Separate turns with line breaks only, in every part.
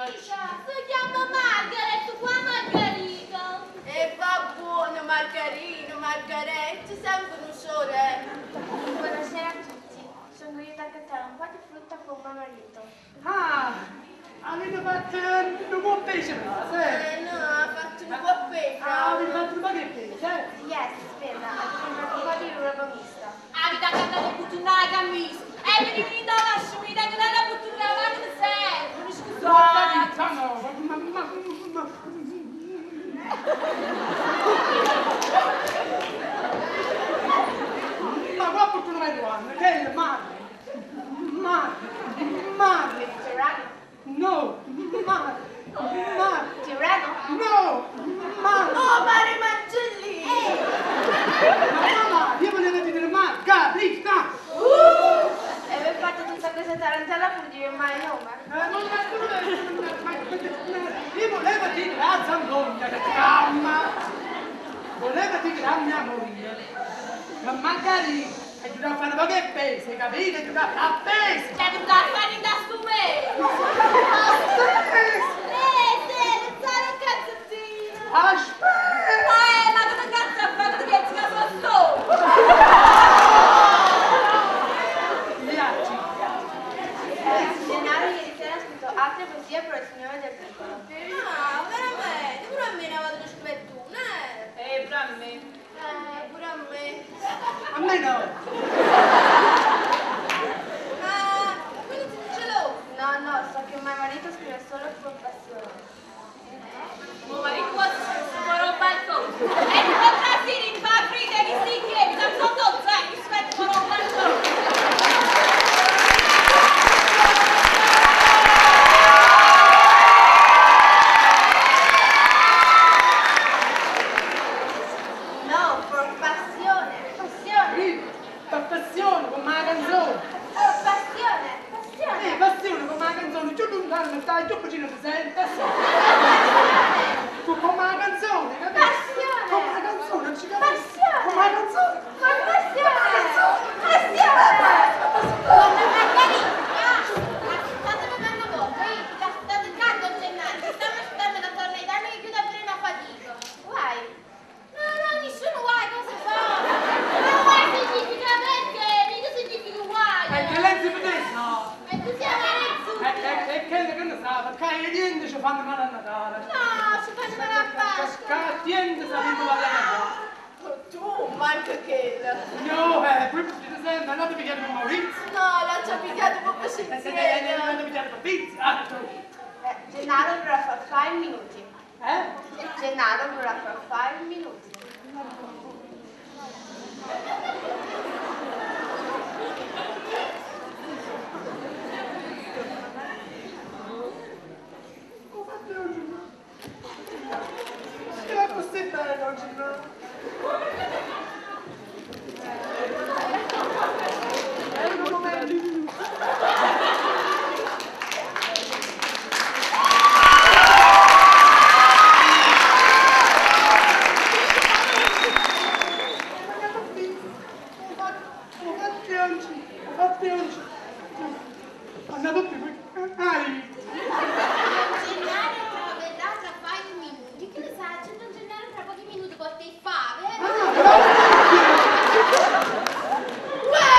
Margherita! Si chiama Margaret, qua Margherita!
E va buono, Margarino, Margaret, sempre un sole.
Buonasera a tutti. Sono venuta a cantare un po' di frutta con mio marito.
Ah, avete fatto un po' pesce, no? Sì.
No, ha fatto un po' pesce.
Ah, avete fatto un po' di pesce, eh?
Yes, spesa, ho comprato un po' di roba mista.
Avete cantato buttunare la camisa! E mi venite a lasciare, mi tengo la buttunare la macchina serve, mi scusate!
No, ma... Ma qua fortuna vai trovando? Che è il mare? Mare, mare.
Mediterraneo.
No, mare, mare.
Tirreno?
No, mare.
Oh, Mare Margellini!
Ma mamma, io volevo dire Margherita.
E voi fate tutta questa tarantella per dire mai nome?
Io volevo dire a Zambogna che calma. Volevo dire a mia moglie che magari è giù da fare poche pese, capite? È giù da fare pese.
C'è dovuto fare da su me!
Pese.
Sì, non sono un cazzettino!
Aspetta.
Ma cosa cazzo ha fatto che ci sono solo?
Viaggi.
Gennaro ieri sera ha scritto altre poesie per il signore del piccolo.
Ah, veramente? Pure a me ne vado una, eh?
Pure a me.
Pure a me.
A me no.
Ma quindi ti dice l'ho?
No, no, so che mio marito scrive solo con passione.
Mio marito si fuori un balcone. E ti fa trasire in fabbrica che si chiede, da sotto zero, mi si fuori un balcone.
No, per passione, passione.
Sì, per passione, come la canzone.
Per passione, passione.
Passione come la canzone, giù lontano, stai, giù vicino ti senti. Come la canzone, capito?
Passione.
Come la canzone, non ci capisco.
Passione.
Come la canzone.
Per passione. Passione.
Donna Margherita! Aspettatemi per una volta, io ti state caldo Gennaro, ti stiamo aspettando che torna i danni che chiuda pure una fatica.
Guai.
No, no, nessuno guai, cosa fa? Ma guai significa perché? Mica significa guai.
E che lei si vedesse? No.
E tu sei
E che ne sa, perché i niente ci fanno male a Natale.
No, ci fanno male a Pasqua.
Perché niente sapete parlare.
Tu, manca che...
No, poi ti sembra, andate a pigliare per Maurizio.
No, l'ho già pigliato proprio
Andate
senza.
a pigliare per pizza.
Gennaro verrà fra 5 minuti.
Eh?
Gennaro verrà fra 5 minuti.
Ho fatto oggi, no? Era così bello oggi, no? Era un momento. Ho fatto oggi. Andato più. Ai.
Gennaro tra verrà tra 5 minuti. Che ne sa? C'è Don Gennaro tra pochi minuti porta il fave.
Uè!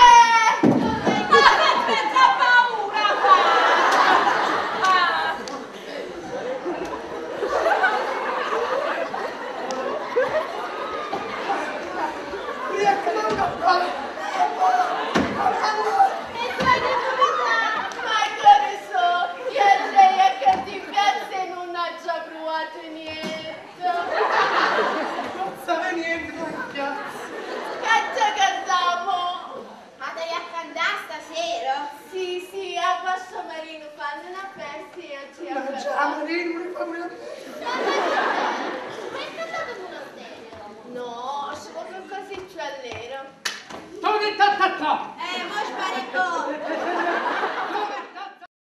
Ma senza paura, fa! E tu hai detto
Ma che ne so, io sei a che ti piace e non ha già provato niente.
Non sa niente, non piazza.
Caccia cantiamo.
Ma devi a cantare stasera?
Sì, sì, a Passo Marino fanno una festa e io ci
Ma già, Marino, mi fa morire.